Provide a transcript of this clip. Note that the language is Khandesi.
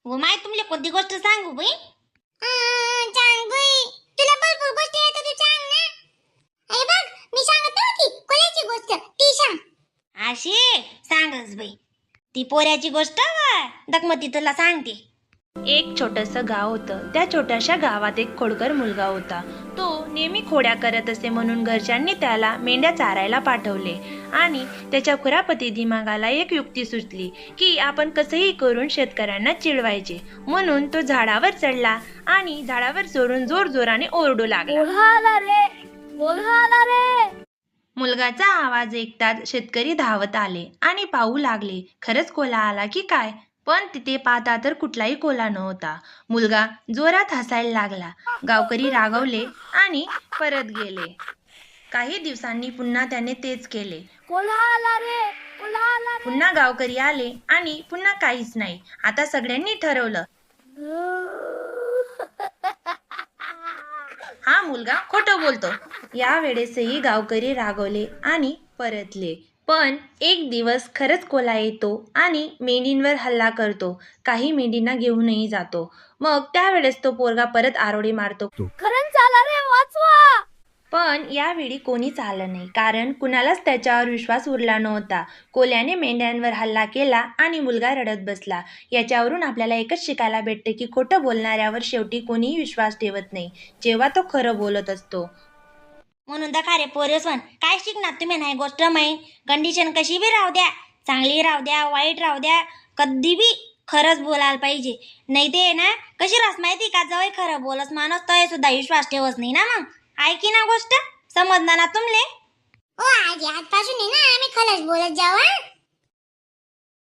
व माय, तुमले कोणती गोष्ट सांगू बाई? सांग बाई, तुला भरपूर गोष्टी येतात, तू सांग ना. अरे बघ, मी सांगत नव्हती कोल्याची गोष्ट, ती सांग. अशी सांगच बाई ती पोऱ्याची गोष्ट. दकमती तुला सांगते. एक छोटंसं गाव होतं. त्या छोट्याशा गावात एक खोडकर मुलगा होता. तो नेहमी खोड्या करत असे, म्हणून घरच्यांनी त्याला मेंढ्या चारायला पाठवले आणि त्याच्या खुरापती दिमागाला एक युक्ती सुचली की आपण कसंही करून शेतकऱ्यांना चिडवायचे. म्हणून तो झाडावर चढला आणि झाडावर चढून जोरजोराने ओरडू लागला. कोल्हा आला रे, कोल्हा आला रे! मुलगाचा आवाज ऐकताच शेतकरी धावत आले आणि पाहू लागले, खरंच कोल्हा आला की काय? पण तिथे पाहता तर कुठलाही कोल्हा नव्हता. मुलगा जोरात हसायला लागला. गावकरी रागावले आणि परत गेले. काही दिवसांनी पुन्हा त्याने तेच केले. कोल्हा आला रे, कोल्हा आला रे! पुन्हा गावकरी आले आणि पुन्हा काहीच नाही. आता सगळ्यांनी ठरवलं, हा मुलगा खोटं बोलतो. यावेळेसही गावकरी रागवले आणि परतले. पण एक दिवस खरंच कोल्हा येतो आणि मेंढींवर हल्ला करतो. काही मेंढींना घेऊनही जातो. मग त्यावेळेस तो पोरगा परत आरोळी मारतो. खरंच आला रे, वाचवा! पण यावेळी कोणीच आलं नाही, कारण कुणालाच त्याच्यावर विश्वास उरला नव्हता. कोल्ह्याने मेंढ्यांवर हल्ला केला आणि मुलगा रडत बसला. याच्यावरून आपल्याला एकच शिकायला भेटते की खोटं बोलणाऱ्यावर शेवटी कोणीही विश्वास ठेवत नाही, जेव्हा तो खरं बोलत असतो. म्हणून दखा रे पोरेसवन, काय शिकणार तुम्ही नाही गोष्ट माहीन? कंडिशन कशी बी राहू द्या, चांगली राहू द्या, वाईट राहू द्या, कधी बी खरंच बोलायला पाहिजे. नाही ते ना कशी रास माहिती का, जवळ खरं बोलस माणूस तोय सुद्धा विश्वास ठेवत नाही ना. मग ऐकी ना गोष्ट, समजणार ना तुमले? ओ आजी, आजपासून आहे ना आम्ही खरंच बोलत जाऊ, हा.